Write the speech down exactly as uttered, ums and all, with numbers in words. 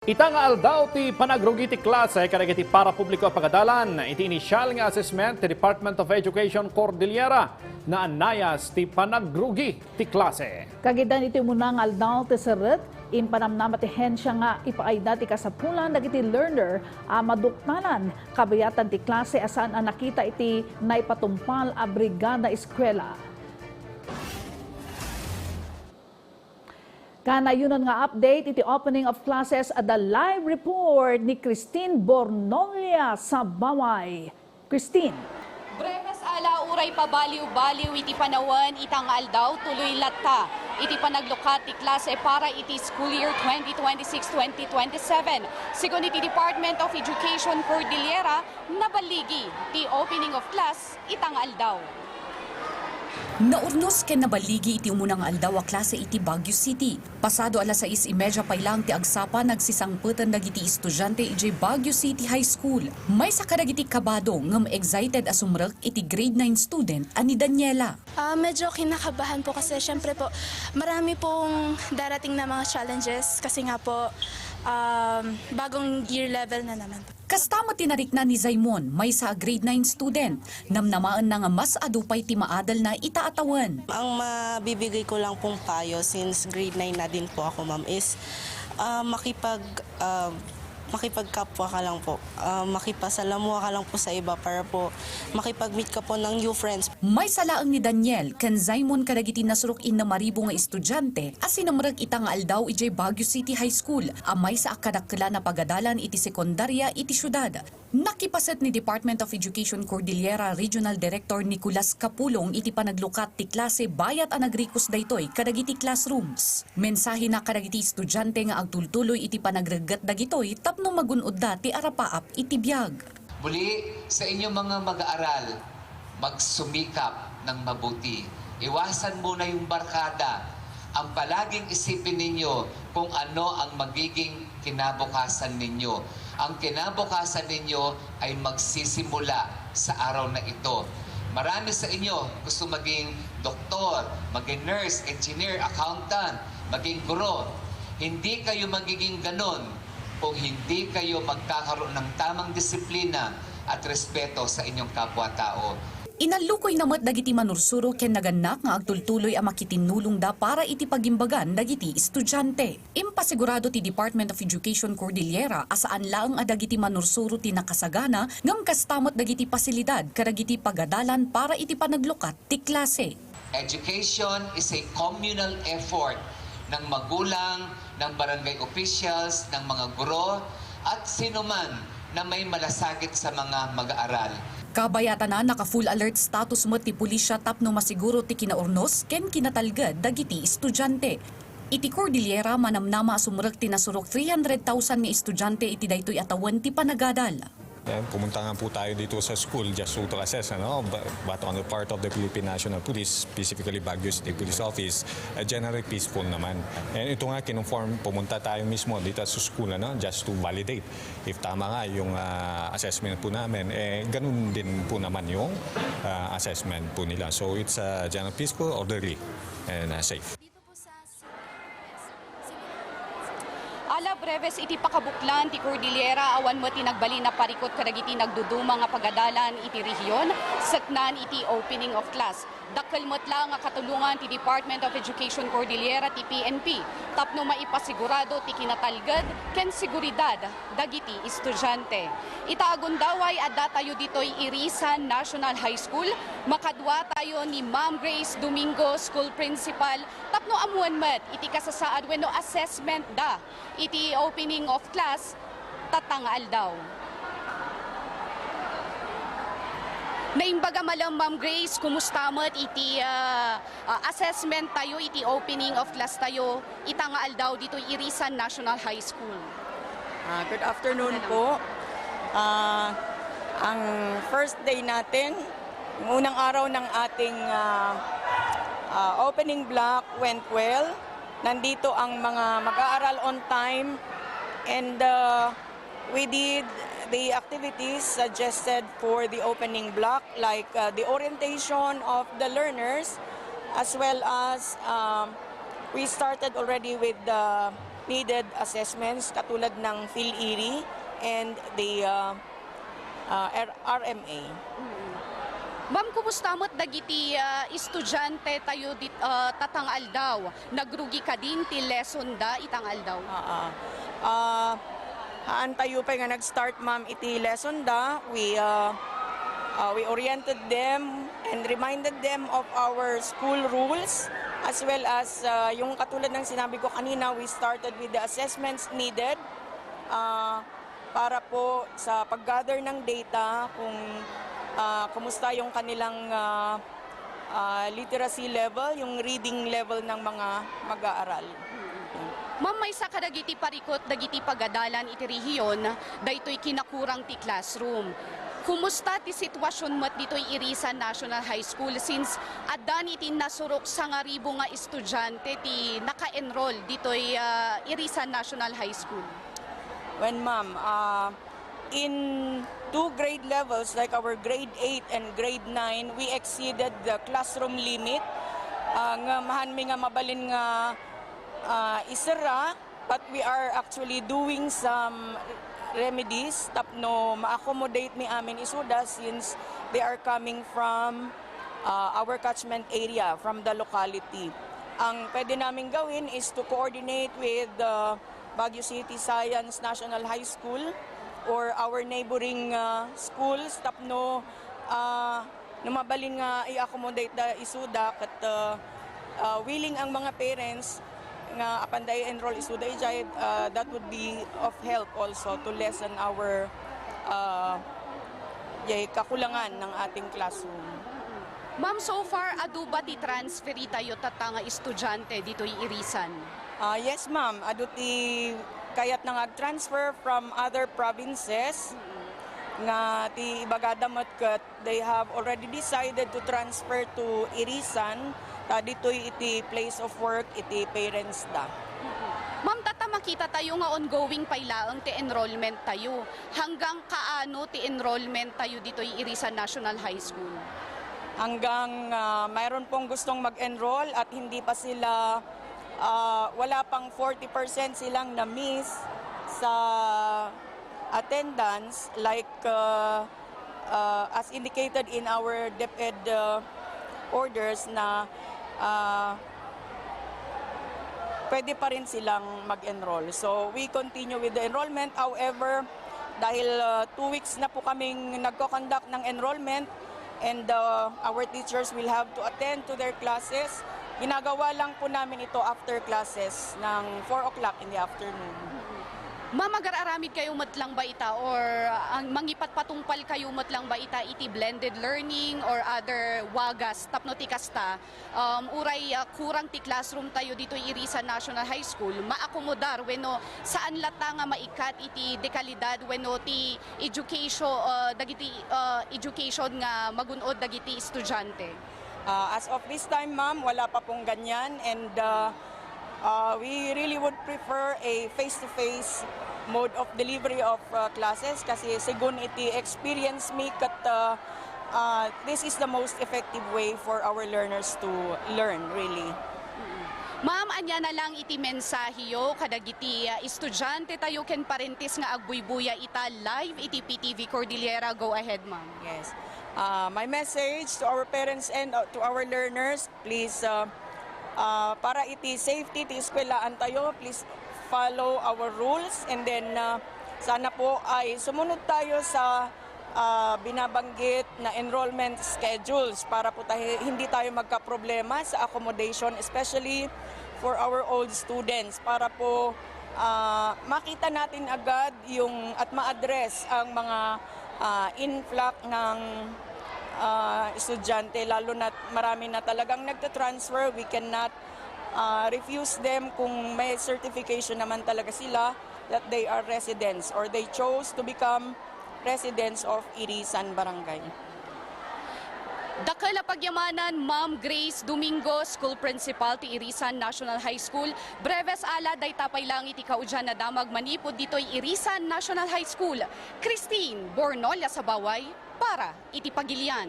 Ita nga aldaw ti panagrugi ti klase kadagiti parapubliko a pagadalan, iti initial nga assessment ti Department of Education Cordillera, naannayas ti panagrugi ti klase. Kagiddan iti umuna nga aldaw ti serrek, impanamnama ti hensia nga ipaayda ti kasapulan dagiti learner a maduktalan kabayatan ti klase a saan a nakita iti naipatungpal a brigada eskuela. Kanayonan nga update iti opening of classes, adda live report ni Christine Bornolia Sabaway. Christine. Breves a la, uray pabaliw-baliw iti panawen, ita nga aldaw tuloy latta iti panaglukat ti klase para iti school year twenty twenty-six twenty twenty-seven. Segun iti Department of Education Cordillera, naballigi ti opening of class ita nga aldaw. Naurnos ken naballigi iti umuna nga aldaw a klase iti Baguio City. Pasado alas sais y media pay laeng ti agsapa, nagsisangpeten dagiti estudiante idiay Baguio City High School. Maysa kadagiti kabado ngem excited a sumrek iti grade nine student a ni Daniela. Ah, medyo kinakabahan po kasi syempre po, marami pong darating na mga challenges kasi nga po, um, bagong year level na naman po. Kasta met ti narikna ni Zaymon, maysa a grade nine student. Namnamaenna nga mas adu pay ti maadelna ita a tawen. Ang mabibigay ko lang pong payo, since grade nine na din po ako, ma'am, is, ah, makipag-, ah, makipagkapwa ka lang po. Ah, makipasalamuha ka lang po sa iba para po makipag-meet ka po ng new friends. Maysa laeng ni Daniel ken Zaymon kadagiti nasurok innem a ribu nga estudiante a sinumrek ita nga aldaw idiay Baguio City High School a maysa a kadakkelan a pagadalan iti sekundaria iti siudad. Nakipaset ni Department of Education Cordillera Regional Director Nicolas Capulong iti panaglukat ti klase bayat a nagrikos daytoy kadagiti classrooms. Mensahena kadagiti estudiante nga agtultuloy iti panagregget dagitoy tapno magun-odda ti arapaap iti biag. Muli, sa inyo mga mag-aaral, magsumikap ng mabuti. Iwasan muna yung barkada. Ang palaging isipin ninyo kung ano ang magiging kinabukasan ninyo. Ang kinabukasan ninyo ay magsisimula sa araw na ito. Marami sa inyo gusto maging doktor, maging nurse, engineer, accountant, maging guro. Hindi kayo magiging ganon kung hindi kayo magkakaroon ng tamang disiplina at respeto sa inyong kapwa-tao. Inallukoyna met dagiti manursuro ken nagannak nga agtultuloy a makitinnulongda para iti pagimbagan dagiti estudiante. Impasigurado ti Department of Education Cordillera a saan laeng a dagiti manursuro ti nakasagana ngem kasta met dagiti pasilidad kadagiti pagadalan para iti panaglukat ti klase. Education is a communal effort ng magulang, ng barangay officials, ng mga guro, at sinuman na may malasakit sa mga mag-aaral. Kabayatana, naka-full alert status met ti pulisya tapno masiguro ti kinaurnos ken kinatalged dagiti estudiante. Iti Cordillera, manamnama a sumrek ti nasurok three hundred thousand nga estudiante iti daytoy a tawen ti panagadal. Ayan, pumunta nga po tayo dito sa school just to, to assess, ano, but, but on the part of the Philippine National Police, specifically Baguio City Police Office, eh, generally peaceful naman. And ito nga, kinonform, pumunta tayo mismo dito sa school, ano, just to validate if tama nga yung, ah, assessment po namin, eh, ganun din po naman yung, ah, assessment po nila. So, it's, ah, general peaceful, orderly, and, ah, safe. Ala, Breves, iti pakabuklan ti Cordillera, awan met ti nagbalin a parikut kadagiti nagduduma nga pagadalan iti rehiyon, seknan iti opening of class. Dakkel met la nga katulongan ti Department of Education Cordillera, ti P N P, tapno maipasigurado ti kinatalged ken seguridad dagiti estudiante. Ita a gundaway, adda tayo ditoy Irisan National High School. Makadua tayo ni Ma'am Grace Domingo, school principal, tapno ammoen met iti kasasaad wenno assessment da iti opening of class tatta nga aldaw. Naimbaga malem, Ma'am Grace, kumusta met iti, ah, ah, assessment tayo iti opening of class tayo ita nga aldaw ditoy Irisan National High School? Ah, good afternoon po. Ah, ang first day natin, yung unang araw ng ating, ah, ah, opening block went well. Nandito ang mga mag-aaral on time, and, ah, we did the activities suggested for the opening block, like, ah, the orientation of the learners, as well as, um, we started already with the needed assessments katulad ng PhilEri and the, ah, ah, R-, R M A. Ma'am, kumusta met dagiti, ah, estudiante tayo dit, ah, tatang aldaw? Nagrugi kadin ti lesson da itang aldaw? Ah, ah. Ah, haan tayo pay nga nag-start, ma'am, iti lesson da. We, ah, ah, we oriented them and reminded them of our school rules, as well as, ah, yung katulad ng sinabi ko kanina, we started with the assessments needed, ah, para po sa pag-gather ng data kung, ah, kumusta yung kanilang, ah, ah, literacy level, yung reading level ng mga mag-aaral. Ma'am, maysa kadagiti parikut dagiti pagadalan iti rehiyon, daytoy kinakurang ti classroom. Kumusta ti sitwasyon met ditoy Irisan National High School, since addan iti nasurok sangaribu nga estudiante ti naka-enroll ditoy, ah, Irisan National High School? When, ma'am, ah, in two grade levels, like our grade eight and grade nine, we exceeded the classroom limit. Ah, nga mahanmi nga mabalin nga, ah, isera, but we are actually doing some remedies tapno ma-accommodate mi amin isuda, since they are coming from, ah, our catchment area, from the locality. Ang pwede namin gawin is to coordinate with the Baguio City Science National High School or our neighboring, ah, schools tapno, ah, no mabalin nga i-accommodate da isuda ket, ah, ah, willing ang mga parents nga apanda i-enroll isuda idiay, ah, that would be of help also to lessen our, ah, jay kakulangan ng ating classroom. Ma'am, so far, adu ba ti transferi tayo tatta nga estudiante ditoy Irisan? Ah, yes, ma'am. Adu ti kayat na nga ag-transfer from other provinces nga ti ibagada met ket they have already decided to transfer to Irisan, ta ditoy iti place of work iti parents da. Ma'am, tatta makita tayo nga ongoing pay laeng ti enrollment tayo. Hanggang kaano ti enrollment tayo ditoy Irisan National High School? Hanggang, ah, mayroon pong gustong mag-enroll at hindi pa sila, ah, wala pang forty percent silang na-miss sa attendance, like, ah, ah, as indicated in our DepEd, ah, orders na, ah, pwede pa rin silang mag-enroll. So, we continue with the enrollment. However, dahil, ah, two weeks na po kaming nagko-conduct ng enrollment and, ah, our teachers will have to attend to their classes, ginagawa lang po namin ito after classes ng four o'clock in the afternoon. Ma'am, agar-aramid kayo met lang ba ita or ang mangipatpatungpal kayo met lang ba ita iti blended learning or other wagas tapno ti kasta, um, uray, ah, kurang ti classroom tayo ditoy Irisan National High School, maakomodar wenno saan latta nga maikat iti dekalidad wenno ti education, ah, dagiti, ah, education nga magun-od dagiti estudiante? Ah, as of this time, ma'am, wala pa pong ganyan, and, ah, ah, we really would prefer a face-to-face mode of delivery of, ah, classes kasi segun iti experience mi ket, ah, ah, this is the most effective way for our learners to learn, really. Ma'am, ania na lang iti mensaheyo kadagiti, ah, estudiante tayo ken parentes nga agbuybuya ita live iti P T V Cordillera? Go ahead, ma'am. Yes. Ah, my message to our parents and, uh, to our learners, please, ah, ah, para iti safety ti eskwelahan tayo, please follow our rules, and then, ah, sana po ay sumunod tayo sa, ah, binabanggit na enrollment schedules para po tayo, hindi tayo magkaproblema sa accommodation, especially for our old students, para po, ah, makita natin agad yung at ma-address ang mga, ah, influx ng, ah, estudyante, lalo na marami na talagang nagta-transfer. We cannot, ah, refuse them kung may certification naman talaga sila that they are residents or they chose to become residents of Irisan Barangay. Dakkel a pagyamanan, Ma'am Grace Domingo, School Principal ti Irisan National High School. Breves ala, dayta pay lang iti kaudian a damag manipud ditoy Irisan National High School. Christine Bornolia Sabaway para iti Pagilian.